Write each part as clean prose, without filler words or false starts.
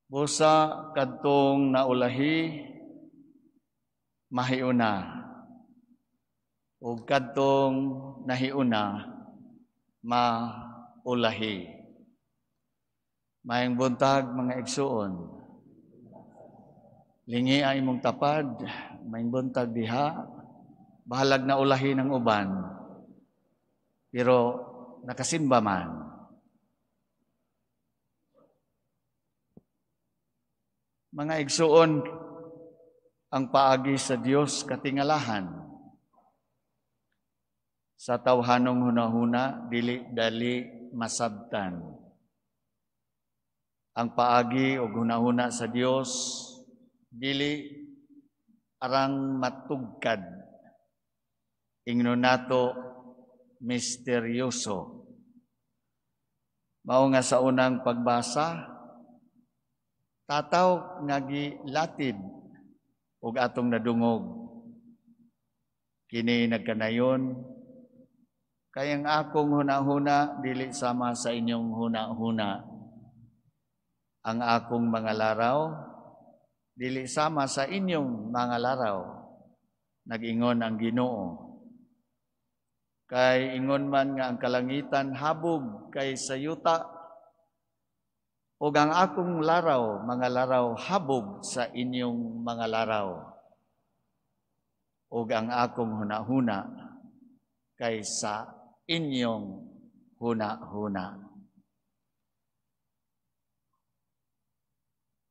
Busa kadtong naulahi mahiuna ug kadtong nahiuna maulahi. Maayong buntag, mga igsuon. Lingi ang imong tapad, maayong buntag diha, bahalag naulahi ng uban. Pero nakasimba man. Mga igsuon, ang paagi sa Dios katingalahan. Sa tawhanong hunahuna, dili dali masabtan. Ang paagi o hunahuna sa Dios dili arang matugkad. Ingnon nato, misteryoso. Mao nga sa unang pagbasa, tataw nga gilatid ug atong nadungog. Kini nagkanayon kay ang akong hunahuna dili sama sa inyong hunahuna. Ang akong mga laraw dili sama sa inyong mga laraw. Nag-ingon ang Ginoo. Kay ingon man nga ang kalangitan habog kay sa yuta, ug ang akong laraw, mga laraw, habog sa inyong mga laraw. Ug ang akong hunahuna kay sa inyong hunahuna.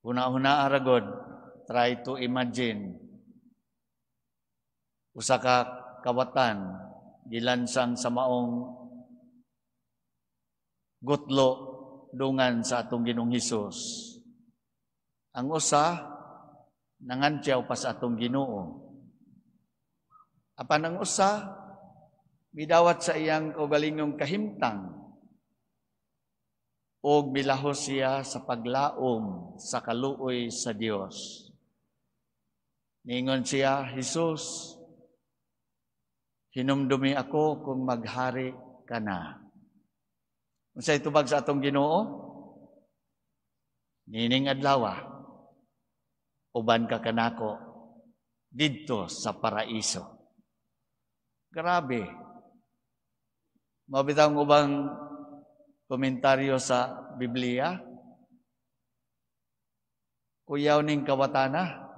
Hunahuna aragod, try to imagine. Usa ka kawatan gilansang sa maong gutlo dungan sa atong Ginoong Hesus. Ang usa nangantyaw pa sa atong Ginoo. Apan ang usa midawat sa iyang kaugalingong kahimtang og milahos siya sa paglaom sa kaluoy sa Dios. Ningon siya, "Hesus, hinumdumi ako kung maghari ka na." Unsay tubag sa atong Ginoo? "Nining adlaw, uban ka kanako didto sa paraiso." Grabe. Mao bitaw ang ubang komentaryo sa Biblia. Kuyaw ning kawatana.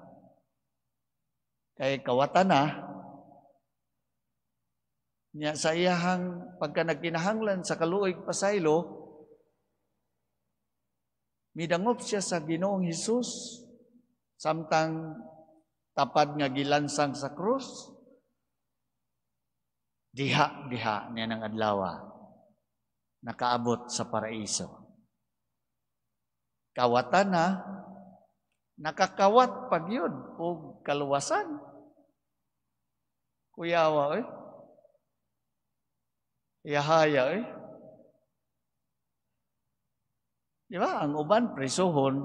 Kay kawatana, niya sa iyahang pagka nagkinahanglan sa kaluoy pasaylo, midangop siya sa Ginoong Hesus samtang tapad nga gilansang sa krus. Diha diha niya ng adlaw nakaabot sa paraiso. Kawatan na, nakakawat pag yun og kaluwasan. Kuyawa eh. Yahaya eh. Di ba? Ang uban, presohon,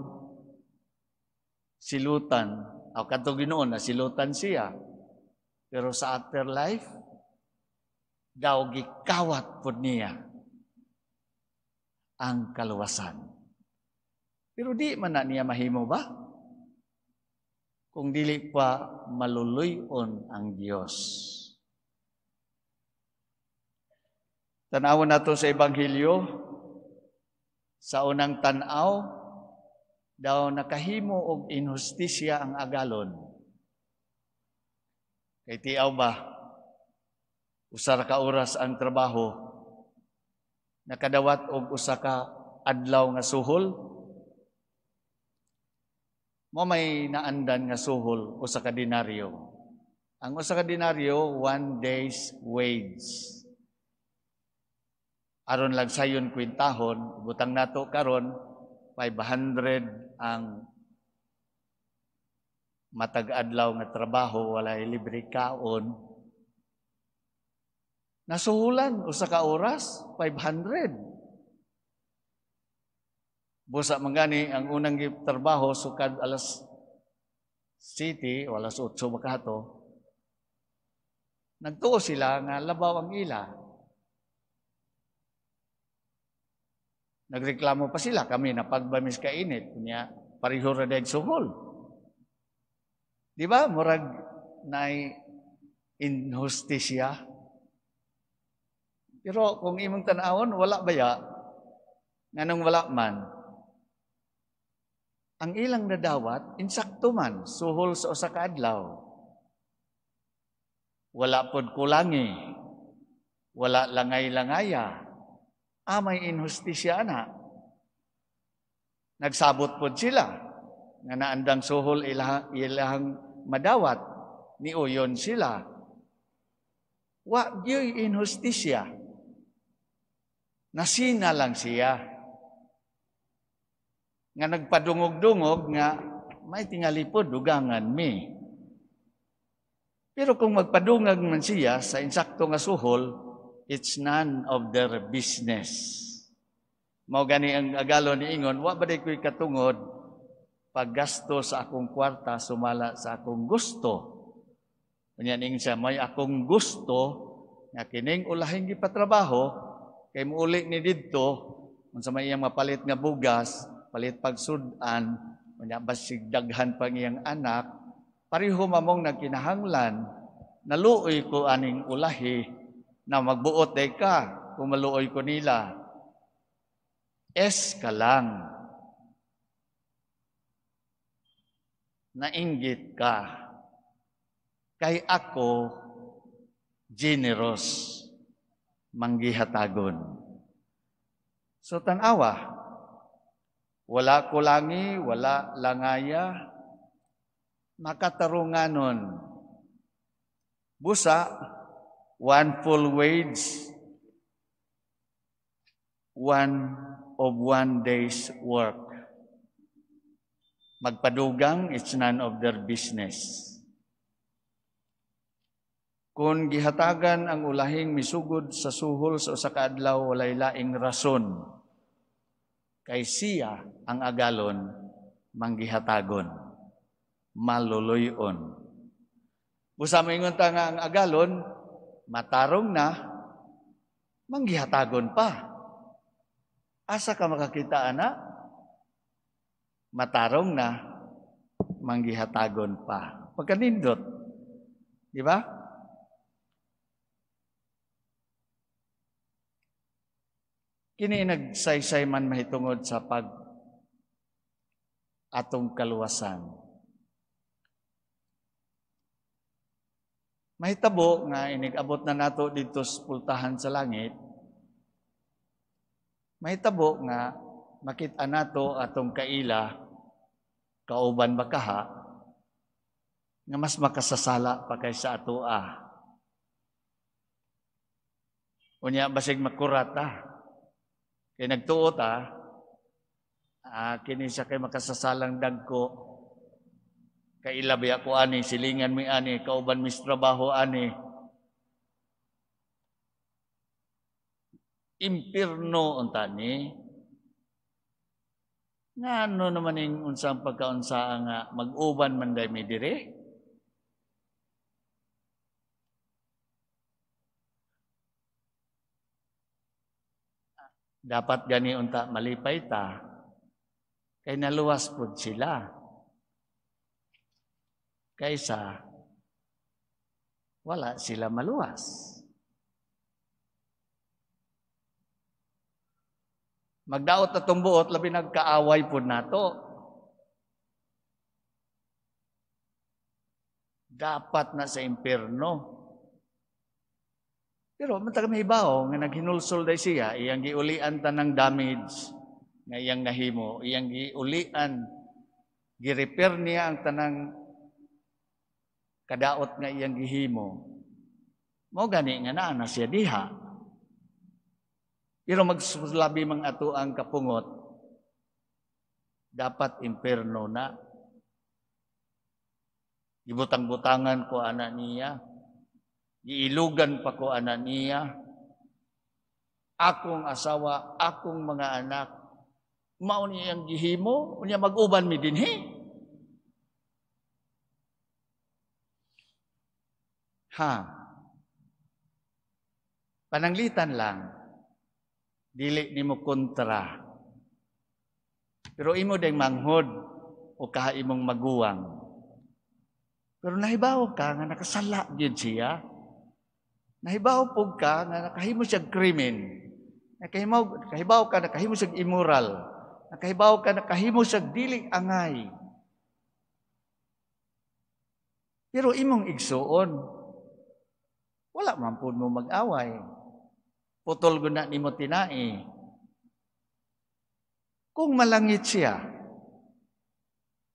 silutan. O kadto Ginoo na silutan siya. Pero sa afterlife, daw gikawat pod niya ang kaluwasan. Pero di man na niya mahimo ba? Kung dili pa maluluyon ang Dios. Tan-awon nato sa Ebanghelyo, sa unang tan-aw, daw nakahimo og inhustisya ang agalon. Kay tiaw ba, usa ra ka oras ang trabaho, nakadawat og usa ka adlaw nga suhol. Mo may naandan nga suhol, usa ka denaryo. Ang usa ka denaryo, 1 day's wage. Aron lang sayon kwintahon, butang nato karon 500 ang matag adlaw nga trabaho, walay libre kaon. Nasuhulan usa ka oras 500. Busa man gani ang unang trabaho sukad alas 7 o alas 8 makato. Nagtuo sila nga labaw ang ila. Nagreklamo pa sila, kami napagbamis kainit. Kunya, Pareho ra dag suhol. Di ba? Murag naay inhustisya. Pero kung imong tan-awon, wala baya? Nganong wala man? Ang ilang nadawat, insakto man, suhol sa usa ka adlaw. Wala pod kulangi. Wala langay-langaya. Ah, may inhustisya ana. Nagsabot pod sila nga naandang suhol ilahang madawat. Niuyon sila. Wa gyoy inhustisya. Nasina lang siya. Nga nagpadungog-dungog nga may tingali po dugangan mi. Pero kung magpadungag man siya sa insakto nga suhol, it's none of their business. Mao gani ang agalon niingon, wa ba day ko'y katungod paggasto sa akong kwarta sumala sa akong gusto. Unya niingon siya, may akong gusto nga kining ulahing gipatrabaho kay muuli ni didto unsa may iyang mapalit nga bugas, palit pagsud-an, unya basig daghan pang iyang anak, pareho mamong nagkinahanglan, naluoy ko aning ulahi na magbuot day ka kung maluoy ko nila. Es ka lang. Nainggit ka. Kay ako generous, manggihatagon. So tanawa, wala kulangi, wala langaya, makatarunganon. Busa, one full wage, one of one day's work. Magpadugang, it's none of their business. Kung gihatagan ang ulahing misugod sa suhol sa usa ka adlaw, walay laing rason. Kay siya ang agalon, manggihatagon, maluloyon. Busa maingon ta nga ang agalon, matarong na, manggihatagon pa. Asa ka makakita, ana? Matarong na, manggihatagon pa. Pagkanindot. Di ba? Kini nagsaysay man mahitungod sa pag atong kaluwasan. Mahitabo nga inig-abot na nato didto sa pultahan sa langit. Mahitabo nga makita nato atong kaila kauban makaha nga mas makasasala pa kaysa atoa. Unya basig makurat ta. Kay nagtuo ta, kini siya kay makasasalang dagko. Kaila ba ako ani, silingan mi ani, kauban mi sa trabaho ani. Impirno unta ni. Ngano naman ning unsang pagkaunsa nga mag-uban man day mi diri? Dapat gani unta malipay ta kay naluwas pud sila. Kaysa wala sila maluwas. Magdaot na tumbuot, labi nagkaaway po nato. Dapat na sa impyerno. Pero matag may ibaw nga naghinulsol day siya, iyang giulian tanang damage nga iyang nahimo, iyang giulian, girepair niya ang tanang kadaot nga iyang gihimo. Mao gani nga naa na siya diha. Pero magsulabi mang ato ang kapungot, dapat impyerno na. Gibutang-butangan ko ana niya. Giilugan pa ko ana niya. Akong asawa, akong mga anak, mao ni iyang gihimo, unya mag-uban mi dinhi. Ha. Pananglitan lang. Dili nimo kontra. Pero imo ding manghod. o kaha imong maguwang. Pero nahibaw ka nga nakasala gyud siya. Nahibaw pug ka nga nakahimo siya krimen. Nakahibaw ka nakahimo siya immoral. Nakahibaw ka nakahimo siya dili angay. Pero imong igsuon, wala man pud mo mag-away. Putol guna nimo tinai. Kung malangit siya,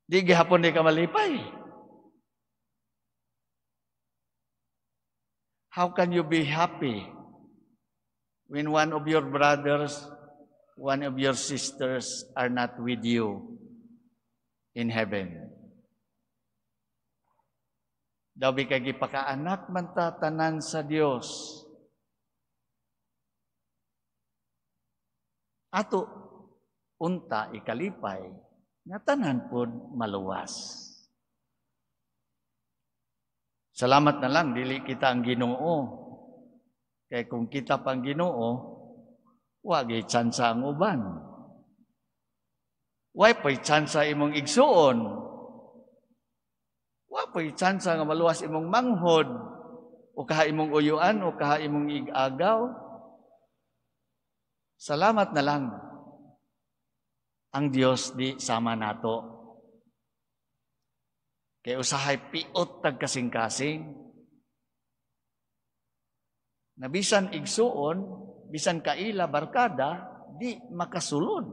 di gihapon di ka malipay. How can you be happy when one of your brothers, one of your sisters are not with you in heaven? Daw bi kay gipakaanak man ta tanan sa Dios. Ato unta ikalipay nga tanan pod maluwas. Salamat na lang dili kita ang Ginoo. Kay kung kita pang Ginoo, wa gyud tsansa ang uban. Wa pay tsansa imong igsuon. Wa pay tsansa nga maluwas imong manghod o kaha imong uyuan o kaha imong igagaw. Salamat na lang ang Dios di sama nato. Kay usahay piot tag kasing-kasing. Na bisan igsuon, bisan kaila barkada, di makasulod.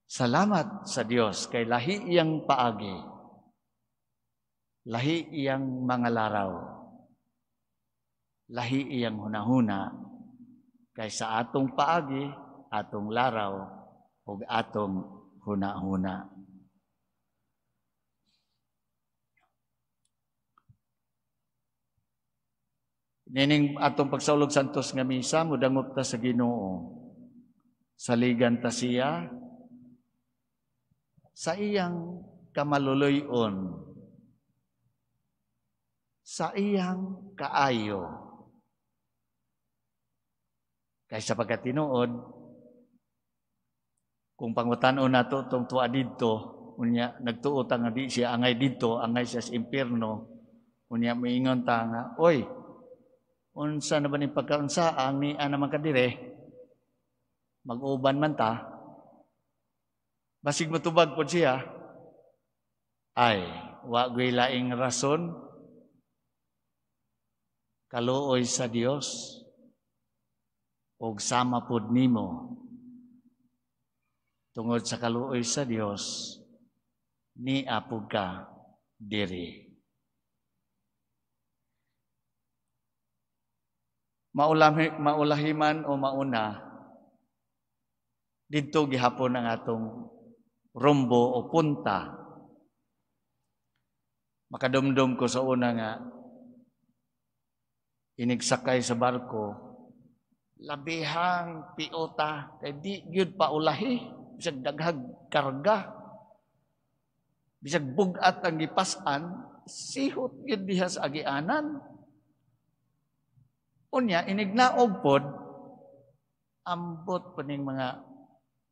Salamat sa Dios kay lahi iyang paagi, lahi iyang mga laraw, lahi iyang hunahuna, kay sa atong paagi, atong laraw, ug atong hunahuna. Nining atong pagsaulog santos nga misa, mudangop ta sa Ginoo. Saligan ta siya sa iyang kamaluloy-on, sa iyang kaayo. Kay sa pagkatinuod, kung pangutan-on nato tong tuwa didto, unya nagtuo ta nga di siya angay didto, angay siya sa impierno, unya moingon ta nga, oy, unsa na ba ning pagkaunsa ang niya naman ka dire, mag-uban man ta, basig motubag pod siya, ay, wa gyud laing rason, kaluoy sa Dios, og sama pod nimo. Tungod sa kaluoy sa Dios, niya pud ka diri. Maulahiman o mauna, didto gihapon ang atong rumbo o punta. Makadumdum ko sa una nga inigsakay sa barko, labihang piota, kay di gyud pa ulahi, bisag daghag karga, bisag bug-at ang gipas-an, sihot gyud diha sa agianan. Unya inignaog pod, ambot pa ning mga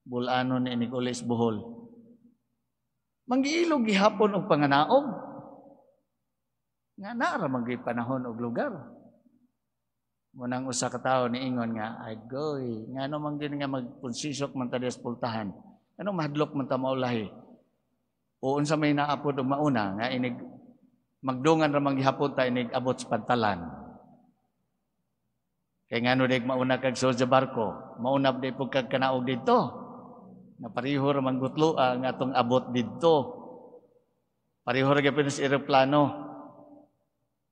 bulanon ni inig ulis Bohol. Manggiilog gihapon og panganaog. Nga naara man gyud panahon og lugar. Munang usa ka tawo niingon nga, ay goy, ngano man gyud nga magpunsisok man ta diha sa pultahan. Ano mahadlok man ta maulahi? O unsa may naapod og mauna nga inig magdungan ra man gihapon ta inig abot sa pantalan. Kay ngano dig mauna kag sulod sa barko, mauna di pud kag kanaog didto. Nga pareho ra man gutlo ang atong abot didto. Pareho ra gyud sa eroplano.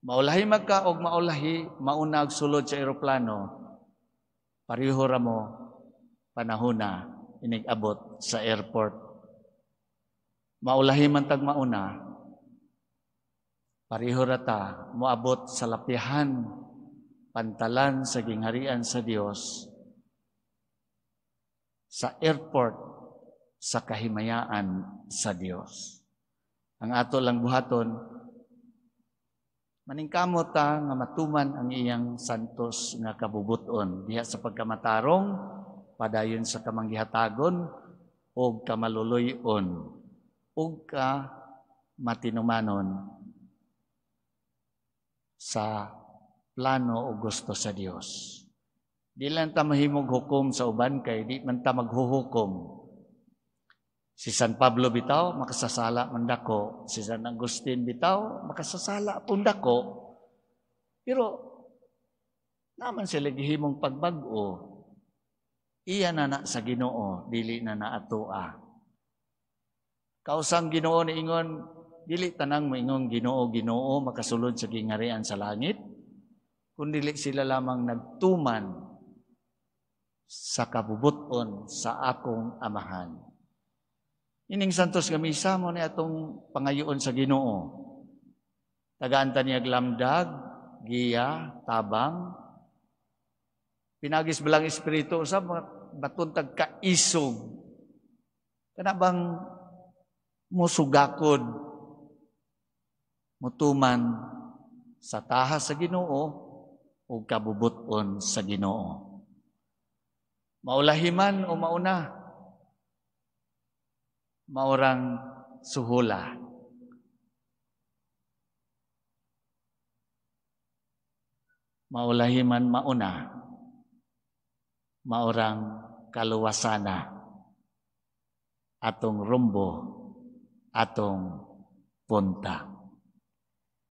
Maulahi magka og maulahi, mauna og sulod sa eroplano. Pareho ra mo panahona inig abot sa airport. Maulahi man tag mauna, pareho ra ta moabot sa lapihan, pantalan sa gingharian sa Dios, sa airport sa kahimayaan sa Dios. Ang ato lang buhaton, maningkamot ta nga matuman ang iyang santos nga kabubuton diha sa pagkamatarong, Padayon sa kamanggihatagon o kamaluluyon o ka matinumanon sa plano o gusto sa Dios. Di lang ta mahimog hukom sa uban kay di man ta maghuhukom. Si San Pablo bitaw makasasala man dako, si San Agustin bitaw makasasala pun dako. Pero naman sila gihimong pagbag-o. Iya na na sa Ginoo, dili na na atoa. Kausang Ginoo niingon, dili tanang moingon, "Ginoo, Ginoo," makasulod sa gingarian sa langit, kundi sila lamang nagtuman sa kabubuton sa akong Amahan. Ining Santos nga Misa mo ni atong pangayoon sa Ginoo. Tagaan ta niya lamdag, giya, tabang, pinagis Balaang Espiritu sa baton tag kaisog. Kana bang musugakod, mutuman sa taha sa Ginoo o kabubuton sa Ginoo. Maulahiman o mauna, maurang suhula. Maulahiman mauna, maurang kaluwasana, atong rumbo, atong punta.